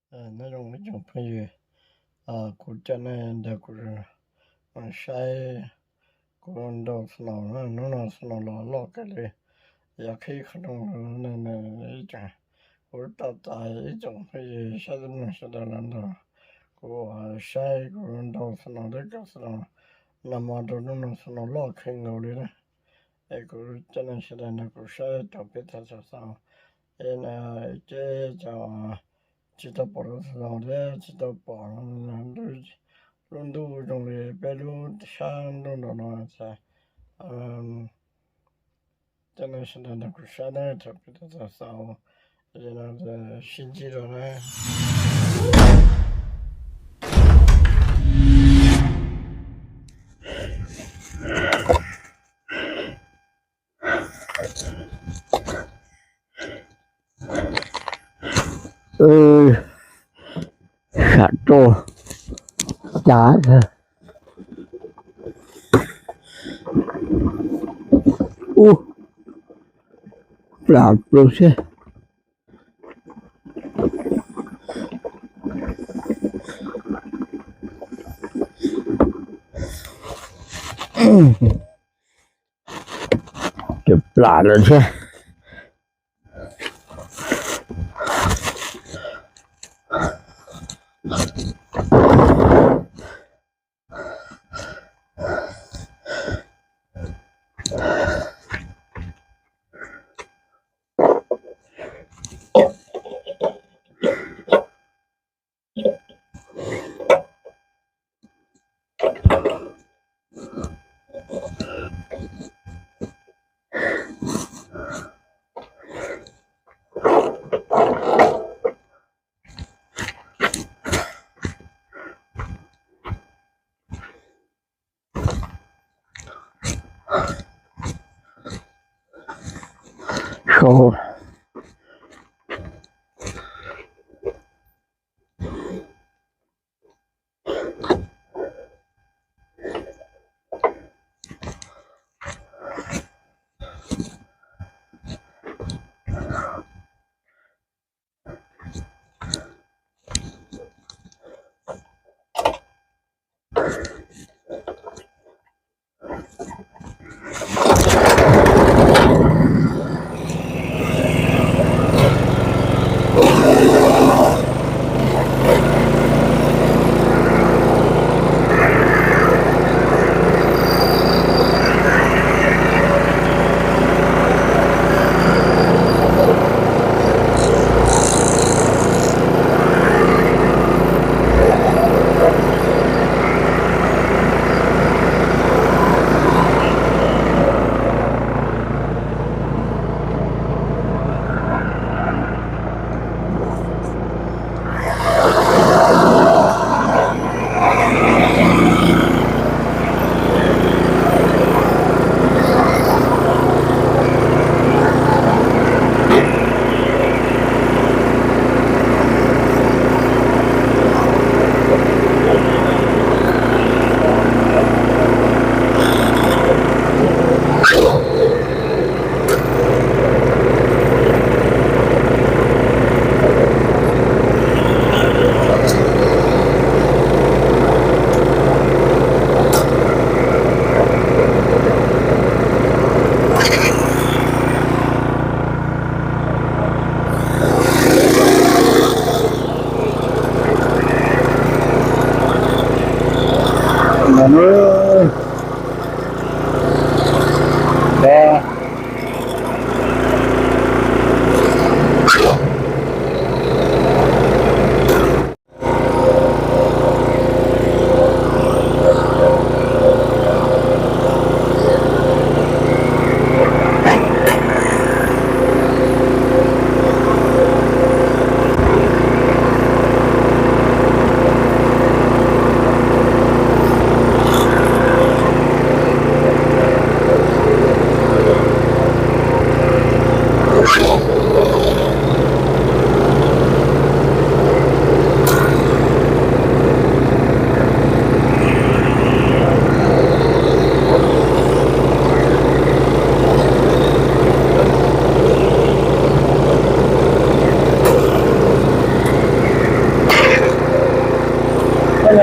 Nyob zoo ib tsoom phooj ywg, kuv cov neeg ntawd kuv saib kuv nrau snow, hnub no snow los loj kawg li, yog qhib qhov rooj los ib tsoom, kuv tau tas ib tsoom phooj ywg saib tus neeg sawv daws los nrog kuv saib kuv nrau snow thiab kawm snow, nag hmo rau hnub no snow loj kawg nkaus li na. Es kuv cov neeg sawv daws nrog kuv saib rau peb tau xaus xaus, es na, ces cov tsis tau pom lub snow thiab tsis tau pom lub ntuj zoo li peb lub sab ntuj nraum no, cov neeg sawv daws nrog kuv saib na, rau peb tau xaus xaus, es no sib ntsib dua na. Sam roj cas ub, plam plaws xwb. Ces plam lawm thiab.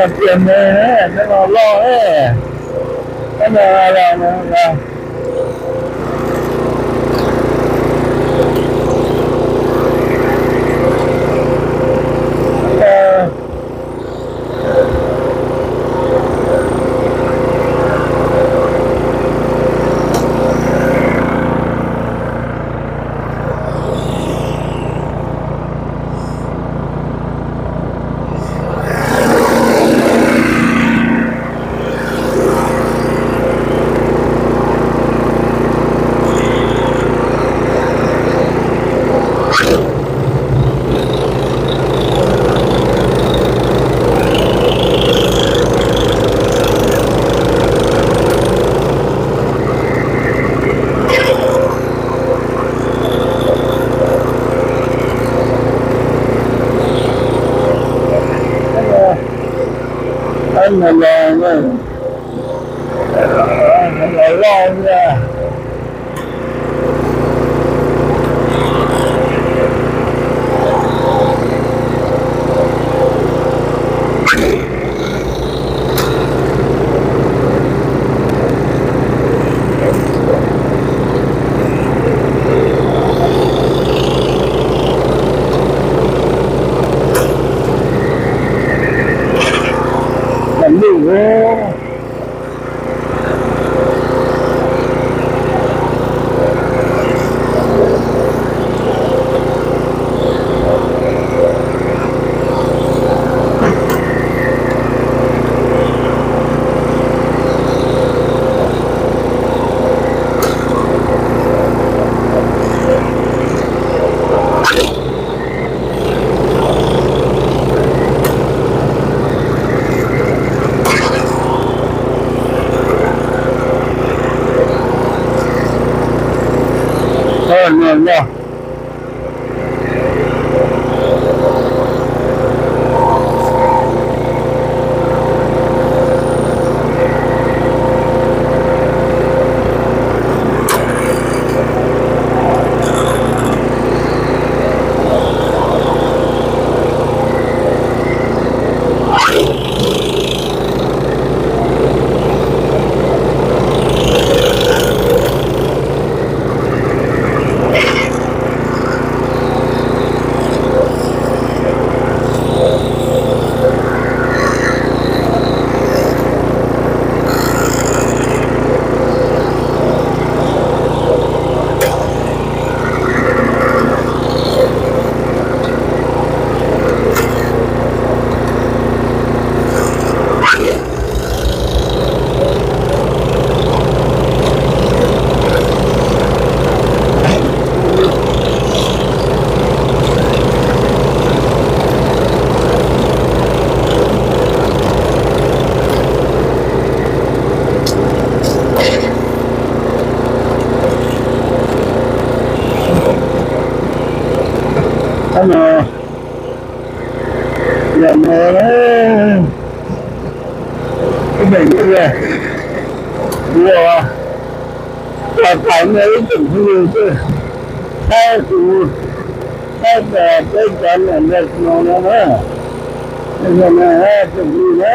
Tias me, no loj, no loj. Los loj na. Tam lub Yam no, ib meem ua, ua tas tas no ib tsoom phooj ywg xwb, saib kuv, saib tas peb cov niam nrog no no na, no na, tsoom phooj ywg na.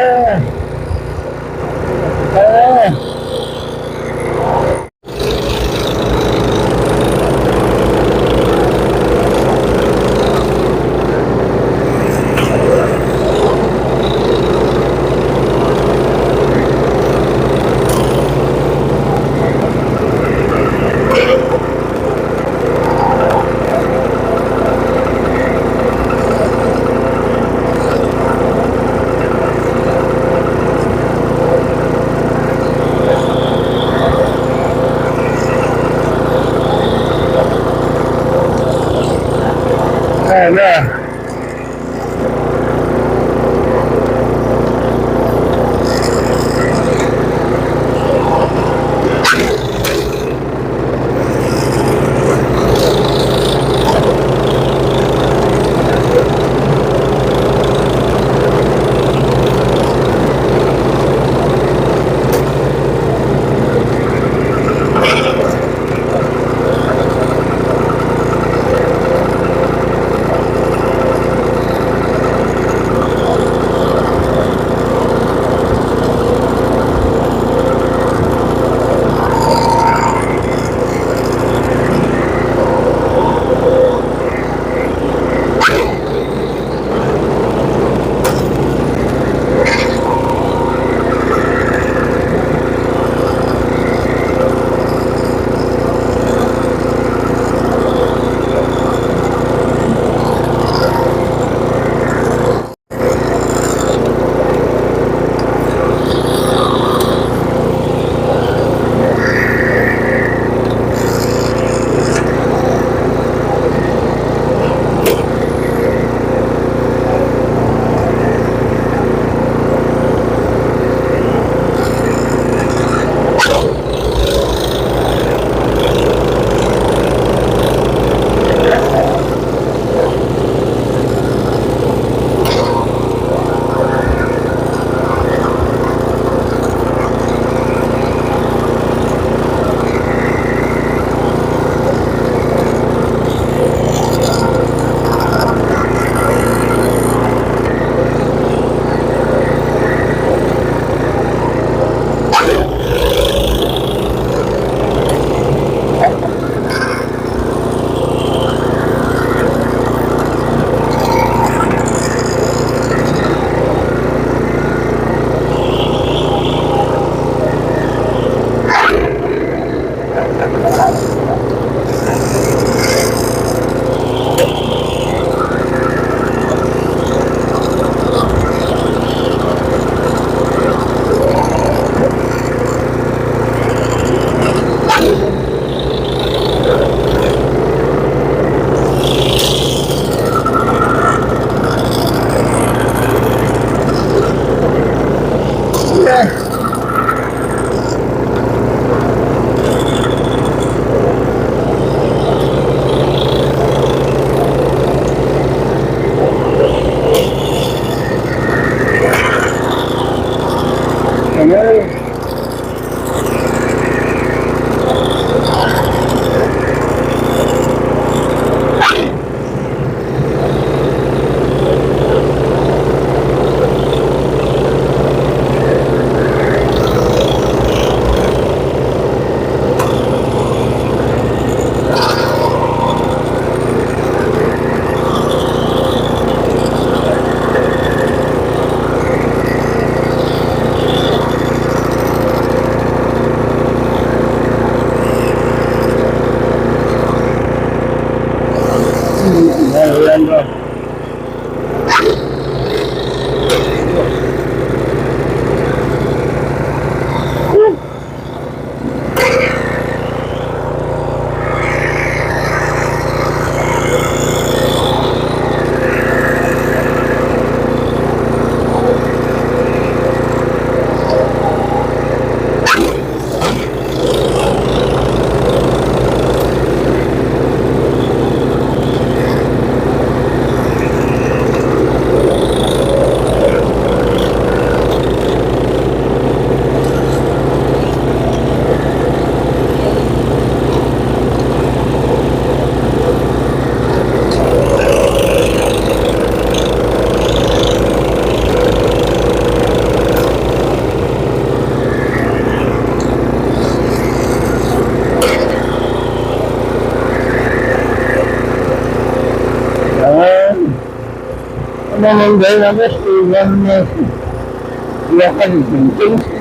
No ntawd no tab sis no los qhov tseem ceeb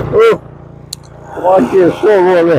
xwb. Ua ces suaj luaj li.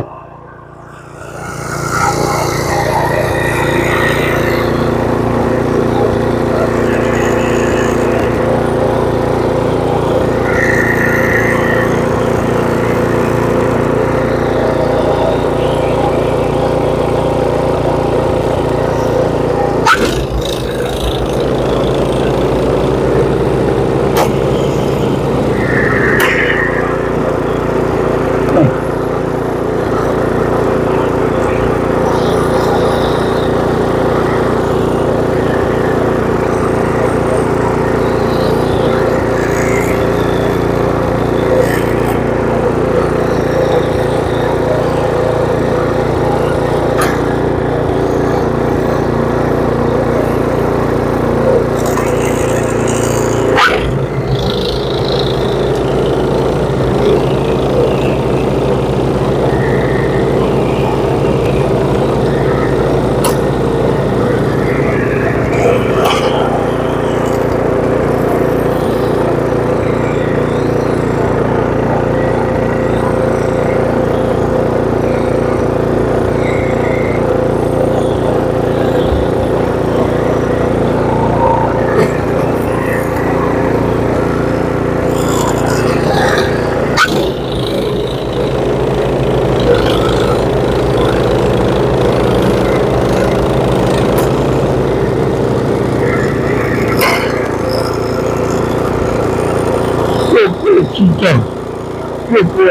Ua pw tsis tau, ua pw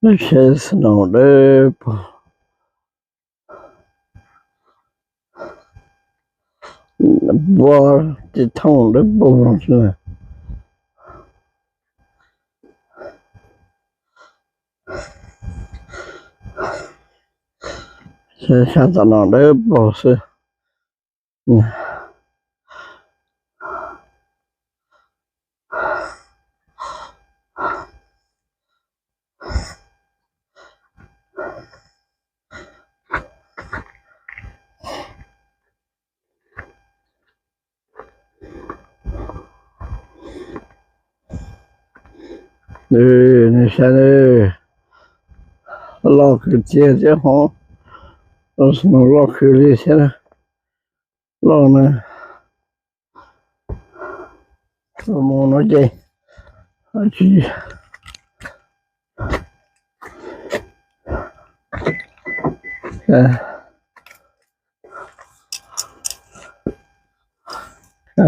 Lub tsheb snow dawb paug, pua tsis thooj dawb paug xwb. Sab tom no dawb paug xwb. Nej saib, loj kawg tiag thiab hov, loj kawg li thiab, loj na. Mus no ces tsis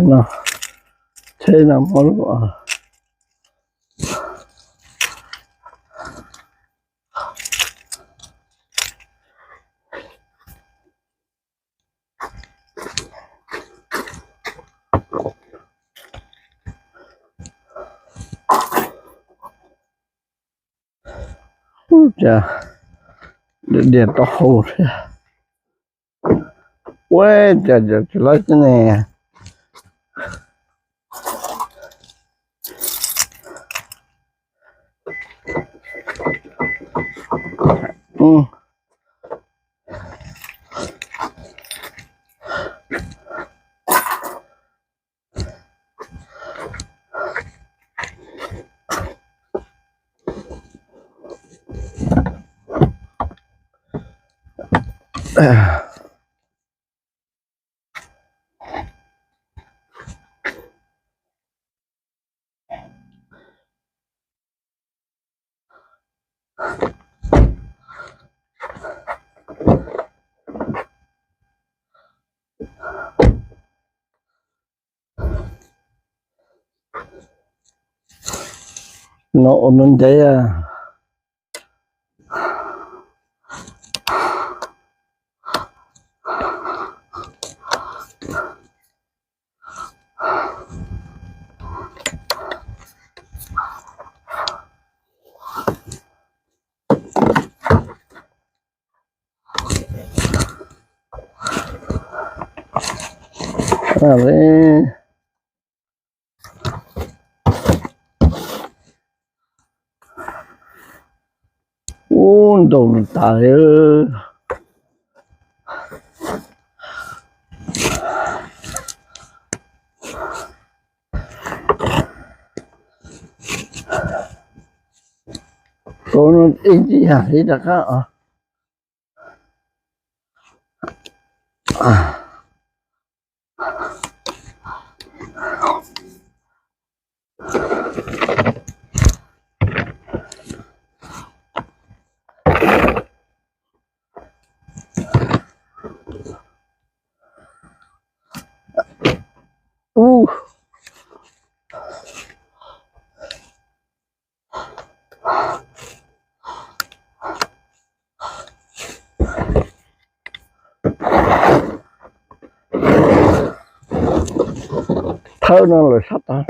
no, tsheb no muab lub Ub, cas diam taub hau thiab. Ua cas tsis laib xwb ne. No ua ntev ntev. Ub, ntaus tas li. Ib tib yam li rov qab os. Ub, thawb no lawm sab tod.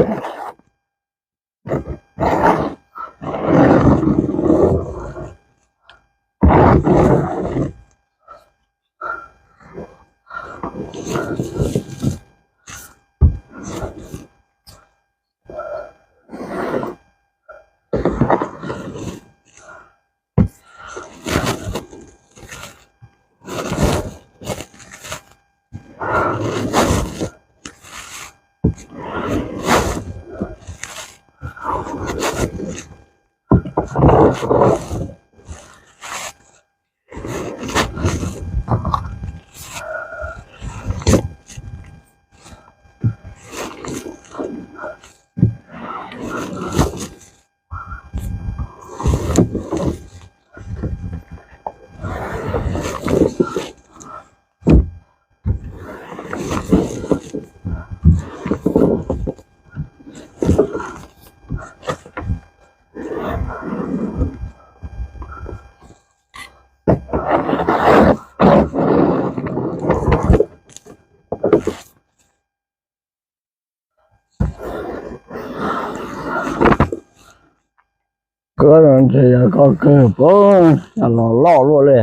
Koj ntshe yog koj kawg pab los loj luaj li.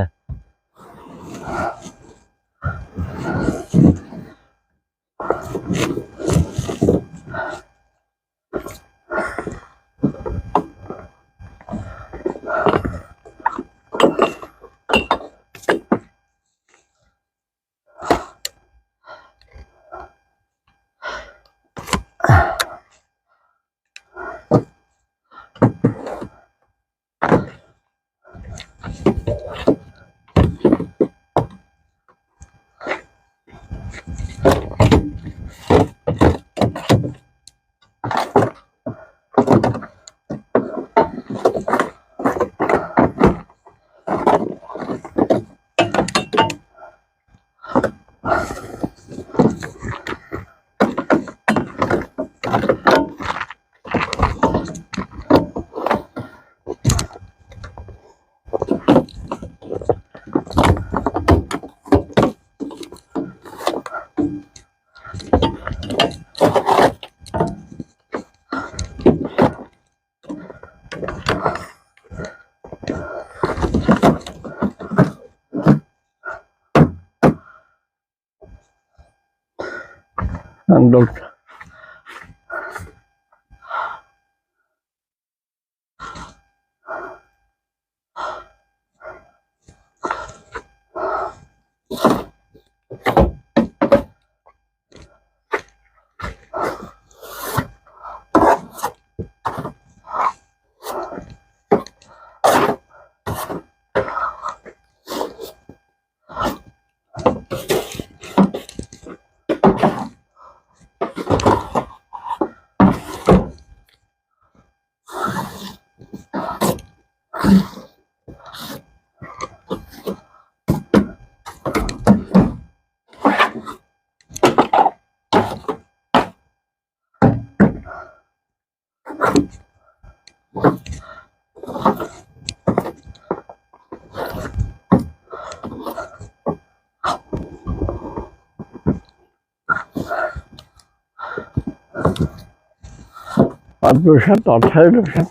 Pw sab tom thawb rau sab.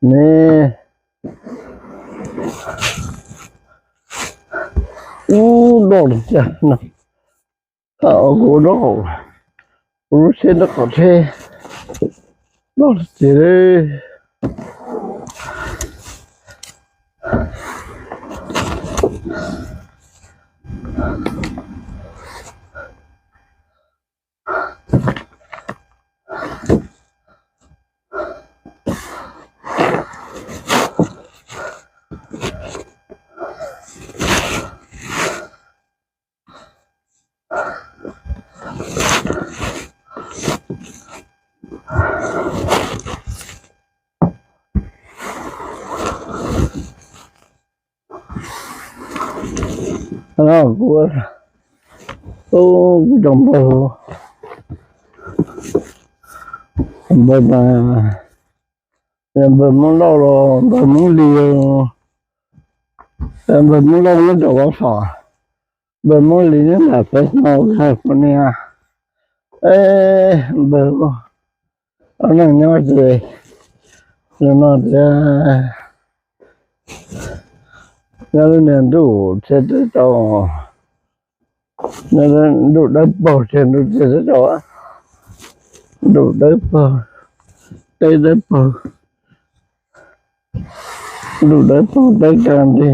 Ne, ub, doj li cas no. Kuv doj, kuv lub tsheb doj, kom tsheb doj li cas li. Kuv, kuv cov npawg, npawg, npawg Hmoob Lauj los npawg Hmoob Lis, npawg Hmoob Lauj nyob rau Vab Xos, npawg Hmoob Lis nyob nram Fresno, California. Es npawg, ob neeg nyob ces, zoo no tias nyob lub niag ntuj txiag teb tsaus, nyob lub ntuj dawb paug txiag ntuj txiag teb tsaus. Ntuj dawb paug, teb dawb paug, ntuj dawb paug teb kaj nti.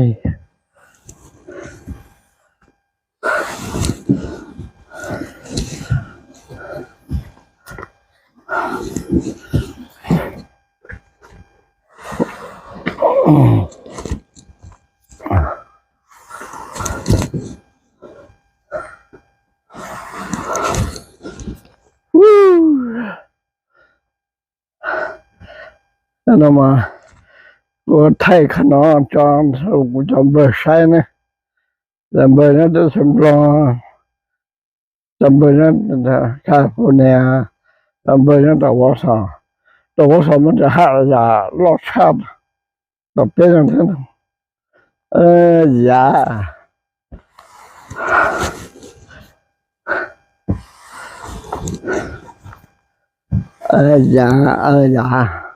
No mas kuv thaij qhov no tso kuv cov npawg saib ne. Cov npawg nyob teb chaws Nplog, cov npawg nyob California, cov npawg nyob rau Wausau. Rau Wausau muaj cov haj yam loj tshaj tom peb no thiab. Yav, yav, yav.